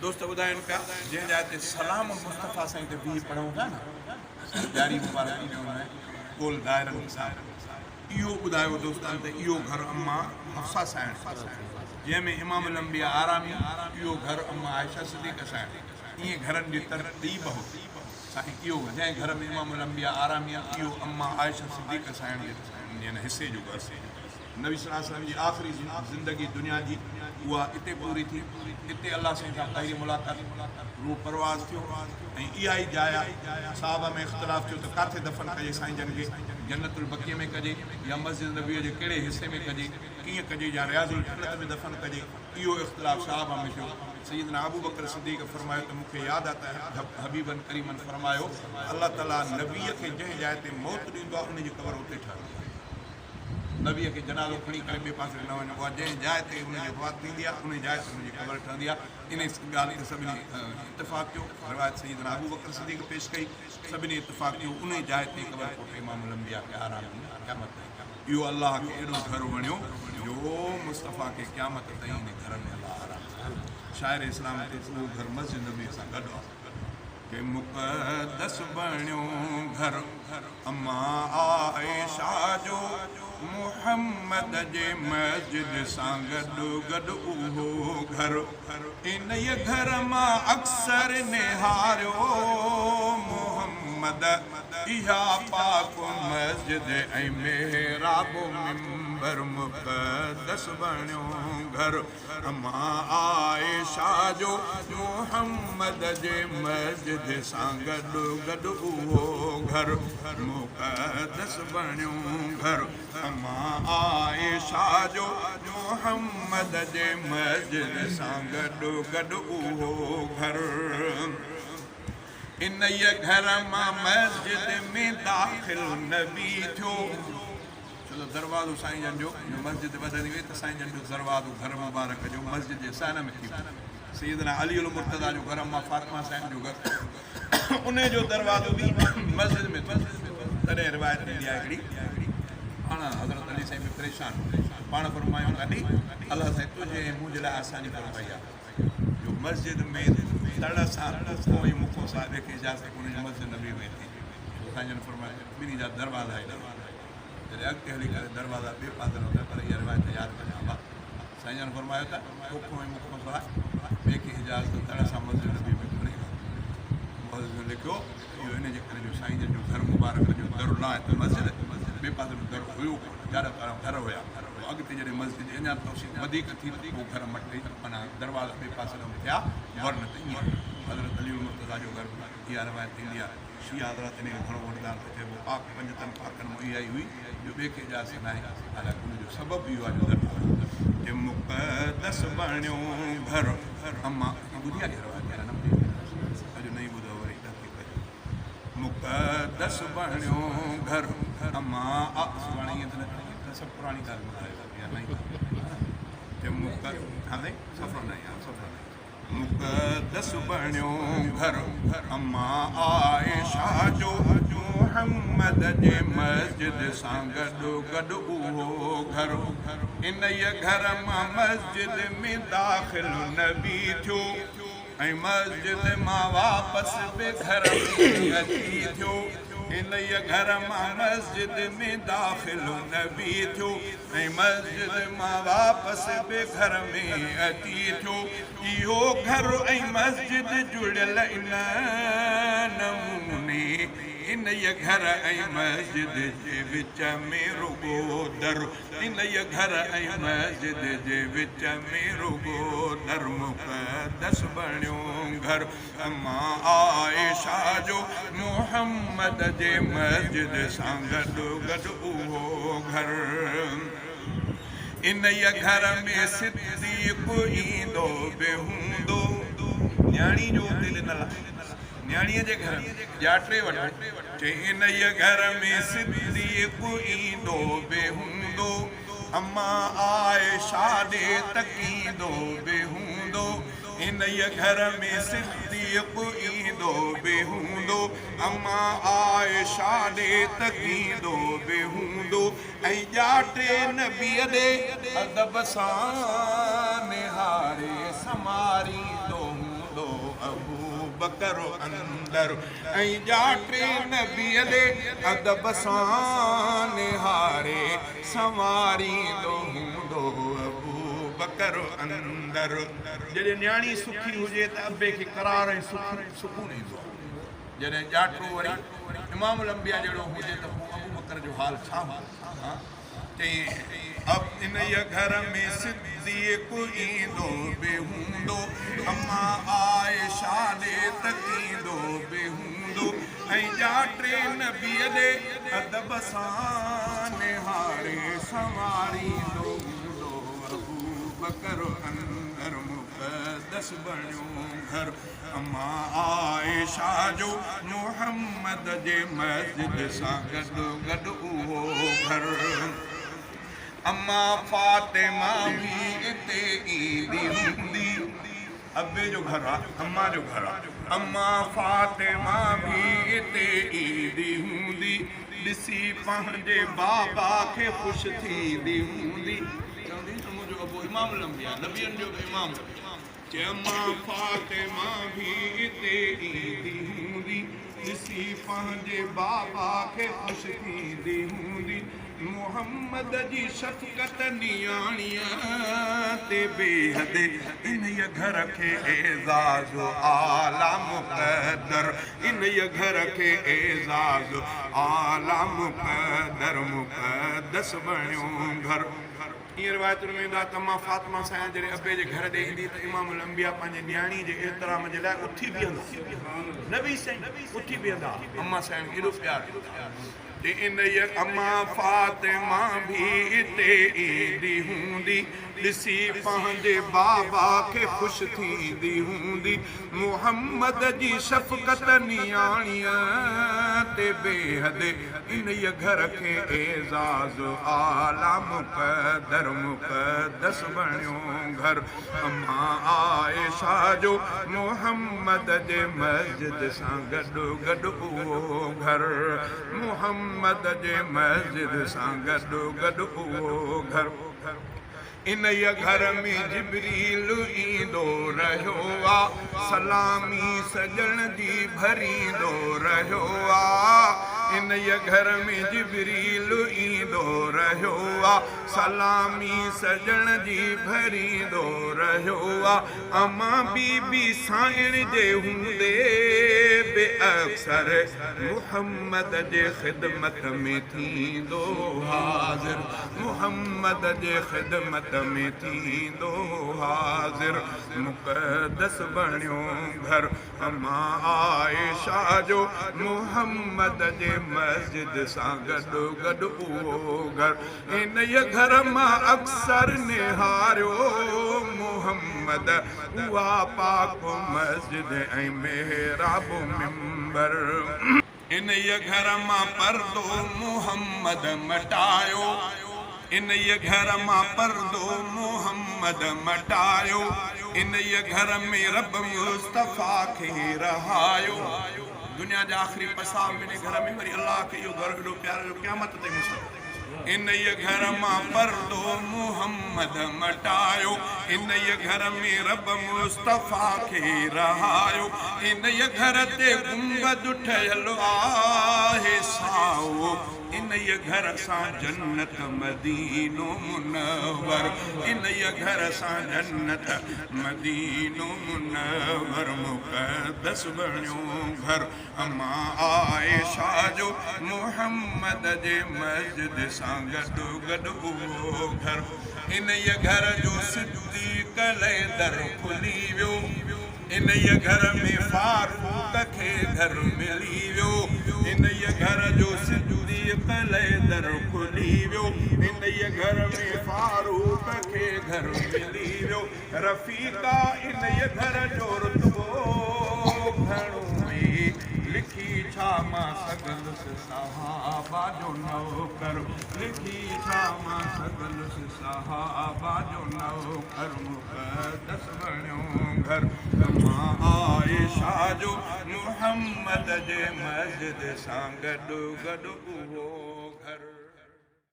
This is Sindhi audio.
دوست ٻڌائين پيا جنهن جاء تي سلام مصطفيٰ سائين تي بيهي پڙهون ٿا نه ڏياري مبارڪ جي ان گول دائرن سان اهو ٻڌايو دوستن ته اهو گهر اما حفصه سائڻ جنهن ۾ امام الانبياء آرامي اهو گهر اما عائشه صديقه سائڻ ائين گهرن جي ترتيب هئي سائين اهو جنهن گهر ۾ امام الانبياء آرامي اهو اما عائشه صديقه سائڻ جي حصي جو گهر نبي صلي الله عليه وسلم جي آخري زندگي دنيا جي اها اتي پوري ٿي. اتي الله سائين سان پهرين ملاقات، روح پرواز ٿيو ۽ اها ئي جاء آهي. صحابه ۾ اختلاف ٿيو ته ڪاٿي دفن ڪجي سائين جن کي، جنت البقيع ۾ ڪجي يا مسجد نبويء جي ڪهڙي حصي ۾ ڪجي، ڪيئن ڪجي يا رياض الجنت ۾ دفن ڪجي، اهو اختلاف صحابه ۾ ٿيو. سيدنا ابوبڪر صديق فرمايو ته مون کي ياد آهي ته حبيبن ڪريمن فرمايو ته الله تعاليٰ نبيء کي جنهن جاء تي موت ڏيندو آهي ان جي قبر اتي ٺهندي آهي. نبيء کي جنازو کڻي ڪري ٻئي پاسي نه وڃبو آهي، جنهن جاء تي ان جي وفات ٿيندي آهي، انهيء جاء تي ان جي قبر ٺهندي آهي. انهيء ڳالهه تي سڀني اتفاق ڪيو. روايت سيدنا ابوبڪر صديق پيش ڪئي، سڀني اتفاق ڪيو، انهيء جاء تي ئي قبر کوٽي امام الانبياء کي آرام ڏنو، قيامت تائين اهو الله کي اهڙو گهر وڻيو جو مصطفيٰ کي قيامت تائين انهيء گهر ۾ الله آرام ڏنو. شاعر اسلام چيو ته اهو گهر مسجد نبويء سان گڏ آهي. ڪي مقدس بڻيو گهر اما عائشه جو محمد جي مسجد سان گڏ گڏ اهو گهر انهيء گهر مان اڪثر نهاريو محمد اها پاڪ مسجد ۽ محراب منبر مقدس بڻيو گهر اما عائشه جو محمد جي مسجد سان گڏ گڏ اهو گهر مقدس بڻيو گهر اما عائشه جو محمد جي مسجد سان گڏ گڏ اهو گهر انهيء گهر مان مسجد ۾ داخل نبي ٿيو. ڇو ته دروازو سائين جن جو جو مسجد وڌندي وئي ته سائين جن جو دروازو گهر مبارڪ جو مسجد جي صحن ۾ ٿي ويو. سيدنا علي المرتضيٰ جو گهر اما فاطمه سائين جو گهر انهي جو دروازو به مسجد ۾ ٿيو. تڏهن روايت ايندي آهي هڪڙي پاڻ حضرت علي سائين به پريشان پاڻ فرمايائون ته علي الله سائين تنهنجي ۽ منهنجي لاء آساني فرمائي آهي. جو مسجد ۾ تڙ سان تکو ۽ مکو صاحب کي اجازت ڪونهي جو مسجد نبوي ۾ ٿئي. ڇو سائين جن فرمايو ته ٻنهي جا دروازا هيڏانهن هوندا. جڏهن اڳتي هلي ڪري دروازا ٻئي پاسي هوندا پر اها روايت ياد ڪجان ابا. سائين جن فرمايو ته تکو ۽ مکو سواء ٻئي کي اجازت تڙ سان مسجد نبوي ۾ ڪونهي. محدثين لکيو اهو ان جي ڪري جو سائين جن جو گهر مبارڪ جو در نه آهي ته مسجد ٻئي پاسي ۾ در هيو ڪونه جاڏا پهريان گهر هيا پوء اڳتي جڏهن مسجد جي اڃا توسيع وڌيڪ ٿي ته پوء گهر مٽي معنيٰ دروازا ٻئي پاسي ڏانهن ٿيا ورنه ته ائين حضرت علي المرتضيٰ جو گهر به اها روايت ٿيندي آهي شيعا حضرات انهي کي گهڻو وٺندا آهن ته چئبو پاڪ پنجتن پاڪن مان اها ئي هئي جو ٻئي کي اجازت ناهي حالانڪه ان جو سبب اهو آهي جو دروازو جي مقدس بڻيو گهر اما ٻڌي آهي اها روايت يا نه ٻڌي اڄ نئين ٻڌو وري تحقيق ڪجو مقدس بڻيو گهر اما آ سڀاڻي ائين ته نه سڀ پراڻي ڳالهه ٻڌايو يا نئين ڳالهه مقدس ها سائين سفر نئين ها سفر نئين مقدس بڻيو گهر اما عائشه جو محمد جي مسجد سان گڏ گڏ اهو گهر انهيء گهر مان مسجد ۾ داخل نبي ٿيو ۽ مسجد مان واپس به گهر ۾ اچي ٿيو انهيء گهر مان مسجد ۾ داخل نبي ٿيو ۽ مسجد مان واپس به گهر ۾ اچي ٿيو. اهو گهر ۽ مسجد جڙيل ان نموني، انهيء گهر ۽ مسجد جي وچ ۾ رڳو در، انهيء گهر ۽ مسجد جي وچ ۾ رڳو در مقدس بڻيو گهر. اما عائشه جو محمد جي مسجد سان گڏ گڏ اهو گهر. انهيء گهر ۾ صديق ايندو به هوندو. نياڻي جو اتي ڏنل آهي. نياڻيء جي گهر ۾ ڄاٽي وٽ. چي انهيء گهر ۾ صديق ايندو به هوندو. اما عائشه ڏي تڪيندو به هوندو. انهيء گهر ۾ صديق ايندو به هوندو، اما عائشه ڏي تڪيندو به هوندو ۽ ڄاٽي نبيء ڏي ادب سان نهاري سمهاريندو هوندو. ابوبڪر اندر ۽ ڄاٽي نبيء ڏي ادب سان نهاري سنواريندو هوندو ابوبڪر اندر. جڏهن نياڻي سکي هجي ته ابي کي قرار ۽ سڪون ايندو آهي. جڏهن ڄاٽو وري امام الانبياء جهڙو هجي ته پوء ابوبڪر جو حال ڇا هوندو؟ ها؟ چيائين، اب انهيء گهر ۾ صديق ايندو به هوندو، امان عائشه ڏي تڪيندو به هوندو ۽ ڄاٽي نبيء ڏي ادب سان نهاري سنواريندو هوندو. ابوبڪر اندر مقدس بڻيو گهر. امان عائشه جو محمد جي مسجد سان گڏ گڏ اهو گهر. امان فاطمه به اتي ايندي هوندي. ابي جو گهر آ، امان جو گهر آ. امان فاطمه به اتي ايندي هوندي. ڏسي پنهنجي بابا کي خوش ٿيندي هوندي. چوندي هئي ته منهنجو ابو امام الانبياء، نبين جو به امام. چيما فاطمه به اتي ايندي هوندي، ڏسي پنهنجي بابا کي خوش ٿيندي هوندي. محمد جي شفقت نياڻيء تي بيحد، انهيء گهر کي اعزاز اعليٰ مقدر، انهيء گهر کي اعزاز اعليٰ مقدر، مقدس بڻيو گهر. ائين روايتن ۾ ايندو آهي ته امان فاطمه سائين جڏهن ابي جي گهر ڏي ايندي ته امام الانبياء پنهنجي نياڻي جي احترام جي لاء اٿي بيهندا نبي سائين اٿي بيهندا امان سائين کي ايڏو پيار ڪندا ته انهيء امان فاطمه به اتي ايندي هوندي ڏسي پنهنجي بابا کي خوش ٿيندي هوندي. محمد جي شفقت نياڻيء تي بيحد، انهيء گهر کي اعزاز اعليٰ مقدر مقدس بڻيو گهر. امان عائشه جو محمد جي مسجد سان گڏ گڏ اهو گهر، محمد جي مسجد سان گڏ گڏ اهو گهر. انهيء گهر ۾ جبريل ايندو رهيو آ، سلامي سڄڻ جي ڀريندو رهيو آ. انهيء گهر ۾ جبريل ايندو رهيو آ، سلامي سڄڻ جي ڀريندو رهيو آ. امان بي بي سانئڻ جي هوندي به اڪثر محمد جي خدمت ۾ ٿيندو حاضر. محمد جي خدمت ۾ ٿيندو حاضر، مقدس بڻيو گهر امان عائشه جو، محمد جي مسجد سان گڏ گڏ اهو گهر، انهيء گهر مان اڪثر نهاريو محمد، اها پاڪ مسجد ۽ محراب منبر. انهيء گهر مان پردو محمد مٽايو، انهيء گهر مان پردو محمد مٽايو، انهيء گهر ۾ رب مصطفيٰ کي رهايو. دنيا جا آخري پساهه به انهيء گهر ۾، وري الله کي اهو گهر ايڏو پيارو جو قيامت تائين مسلط. انهيء گهر مان پردو محمد مٽايو، انهيء گهر ۾ رب مصطفيٰ کي رهايو، انهيء گهر تي گنبد ٺهيل آهي سائو، انهيء گهر سان جنت مدينو منور، انهيء گهر سان جنت مدينو منور، مقدس بڻيو گهر. امان عائشه جو محمد جي مسجد سان گڏ گڏ اهو گهر، انهيء گهر جو صديق لئه در کلي ويو، انهيء گهر ۾ فاروق کي گهر ملي ويو، انهيء گهر جو صديق لئه در کلي ويو، انهيء گهر ۾ فاروق کي گهر ملي ويو. رفيقا انهيء گهر جو رتبو گهڻو ئي لکي ڇا مان سگهندس صحابه جو نوڪر لکي ڇا مان سگهندس صحابه جو نوڪر مقدس بڻيو گهر مان عائشه جو محمد جي مسجد سان گڏ گڏ اهو گهر.